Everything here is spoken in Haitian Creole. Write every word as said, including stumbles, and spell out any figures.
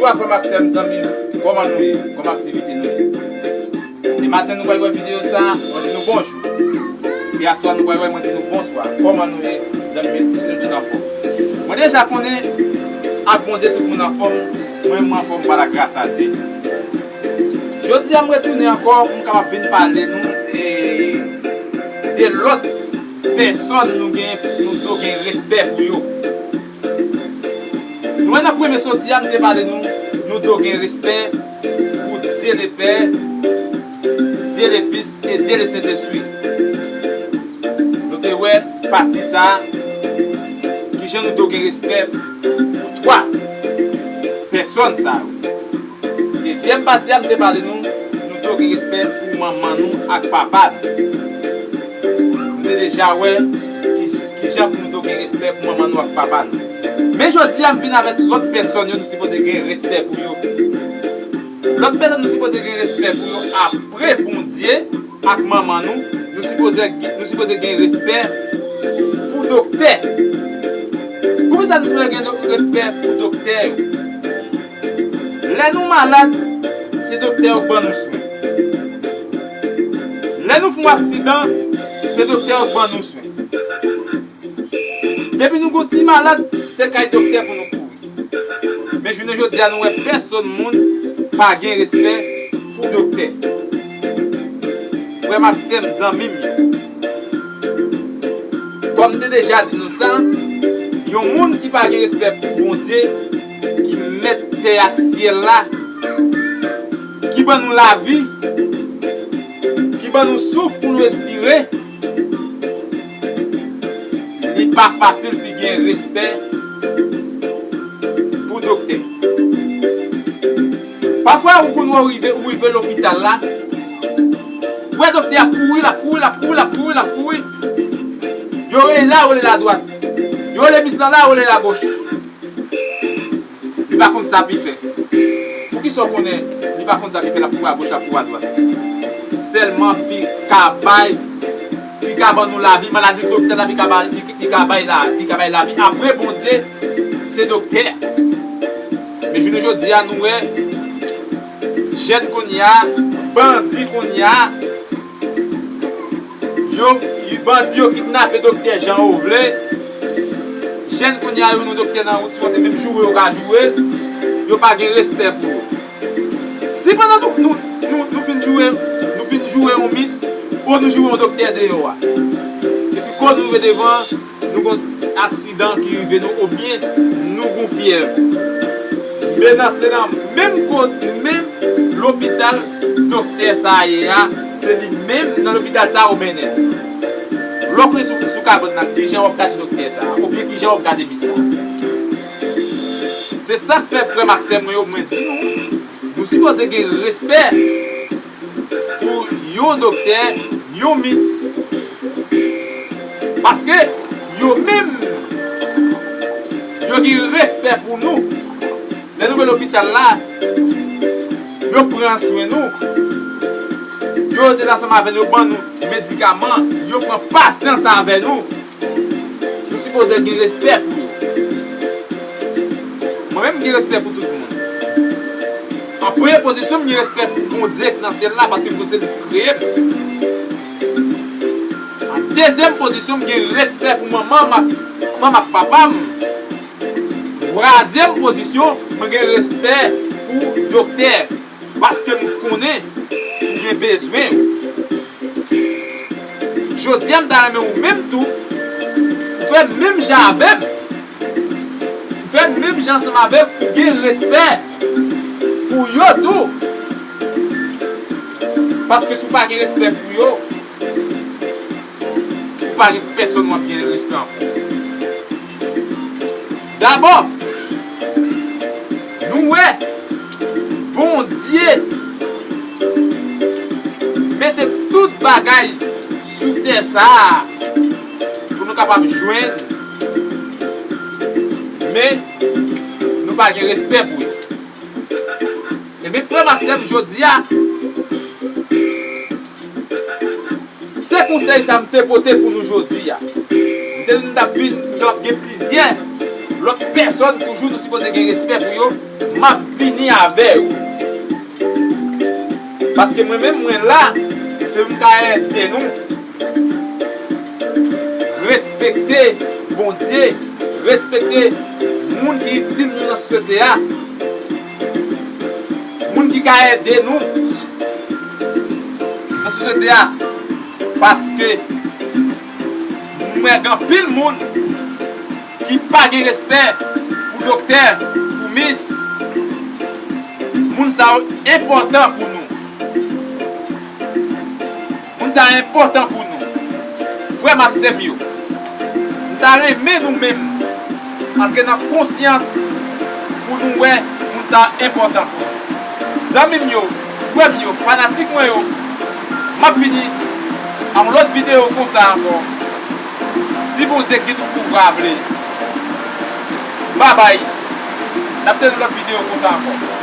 Bonswa frè m ak sè m, zanmi m, kòman nou ye? Kòman aktivite nou ye? Depi maten nou pral wè videyo sa, mwen di nou bonjou. Depi aswè nou pral wè, mwen di nou bonswa. Kòman nou ye, zanmi m? Èske nou tout anfòm? Mwen deja konnen, ak Bondye tout moun anfòm. Mwen, mwen anfòm pa la gras a Dye. Jodi a, m retounen ankò pou m kapab vin pale nou, e, de lòt pèsòn nou gen, nou dwe gen respè pou yo. Nou wè nan premye soti a, m te pale nou, nou dwe gen respè pou Dye le Pè, Dye le Fis e Dye le Sentespri. Nou te wè pati sa a, kijan nou dwe gen respè pou twa pèsòn sa yo. Dezyèm pati a, m te pale nou, nou dwe gen respè pou manman nou ak papa nou. Nou te deja wè ki, kijan pou nou dwe gen respè pou manman nou ak papa nou. Men jodi a, m vin avèk lòt pèsòn yo nou sipoze gen respè pou yo. Lòt pèsòn nou sipoze gen respè pou yo apre Bondye ak manman nou, nou sipoze, nou sipoze gen respè pou doktè. Poukisa nou sipoze gen do-, respè pou doktè yo? Lè nou malad, se doktè yo k ban nou swen. Lè nou fè yon aksidan, se doktè yo k ban nou swen. Depi nou gon ti malad, se kay doktè pou nou kouri. Men jounen jodi a, nou wè pèsòn moun pa gen respè pou doktè. Frè m ak sè m, zanmi m yo. Kòm m te deja di nou sa, yon moun ki pa gen respè pou Bondye, ki mèt tè ak syèl la, ki ban nou lavi, ki ban nou souf pou nou respire, li pa fasil pou gen respè pou doktè. Pafwa, ou konn wè ou rive, ou rive lopital la, ou wè doktè a ap kouri, l ap kouri, l ap kouri, l ap kouri, l ap kouri. Yo rele la, yo rele la adwat. Yo rele mis lan la, yo rele la agoch. Li pa konn sa pou l fè. Poukisa w konnen li pa konn sa pou l fè, l ap kouri agoch, l ap kouri adwat? Sèlman pou l ka bay, pou l ka ban nou lavi, maladi doktè la, pou l ka bay, pou l ka bay la, pou l ka bay lavi. Apre Bondye, se doktè a. Men jounen jodi a, nou wè, jèn kounye a, bandi kounye a, yo, bandi yo kidnape doktè jan yo vle. Jèn kounye a, yo wè yon doktè nan wout, se menm joure yo ka joure. Yo pa gen respè pou yo. Si pandan nou, nou, nou, nou fin joure, nou fin joure yon mis, ou nou joure yon doktè deyò a, epi kò nou rive devan, nou gon aksidan ki rive nou, oubyen nou gon fyèv. Men nan, se nan menm kot, menm lopital doktè sa a ye a, se li menm nan lopital sa a ou mennen l. Lè w rive sou, sou kabann nan, kijan w ap gade doktè sa a, oubyen kijan w ap gade mis sa a? Se sa k fè, frè m ak sè mwen yo, mwen di nou, nou sipoze gen respè pou yon doktè, yon mis. Paske yo menm, yo gen respè pou nou. Lè nou rive lopital la, yo pran swen nou. Yo rete ansanm avè nou, yo ban nou medikaman, yo pran pasyans avè nou. Nou sipoze gen respè pou yo. Mwen menm, m gen respè pou tout moun. An premye pozisyon, m gen respè pou Bondye k nan syèl la, paske m konnen se li k kreye m. An dezyèm pozisyon, m gen respè pou manman m ak, manman m ak papa m. Twazyèm pozisyon, mwen gen respè pou doktè, paske m konnen ou gen bezwen. Jodi a, m ta renmen ou menm tou, ou fè menm jan avè m. Ou fè menm jan ansanm avè m, ou gen respè pou yo tou. Paske si w pa gen respè pou yo, ou pa gen pèsonn w ap gen respè ankò. Dabò, nou wè Bondye mete tout bagay sou tè sa a pou nou kapab jwenn, men nou pa gen respè pou li. Ebyen, frè m ak sè m, jodi a, se konsèy sa m te pote pou nou jodi a. M te di nou t ap vin, t ap gen plizyè lòt pèsòn toujou nou sipoze gen respè pou yo. M ap vin ni avè w. Paske mwen menm, mwen la, se pou m ka ede nou respekte Bondye, respekte moun ki itil nou nan sosyete a, moun ki ka ede nou nan sosyete a. Paske m wè gen anpil moun ki pa gen respè pou doktè, pou mis. Moun sa yo enpòtan pou nou. Moun sa yo enpòtan pou nou. Frè m ak sè m yo, m ta renmen nou menm antre nan konsyans pou nou wè moun sa yo enpòtan pou nou. Zanmi m yo, frè m yo, fanatik mwen yo, m ap vini ak yon lòt videyo konsa ankò. Si Bondye kite yon kou vle. Babay. N ap tande lòt videyo konsa ankò.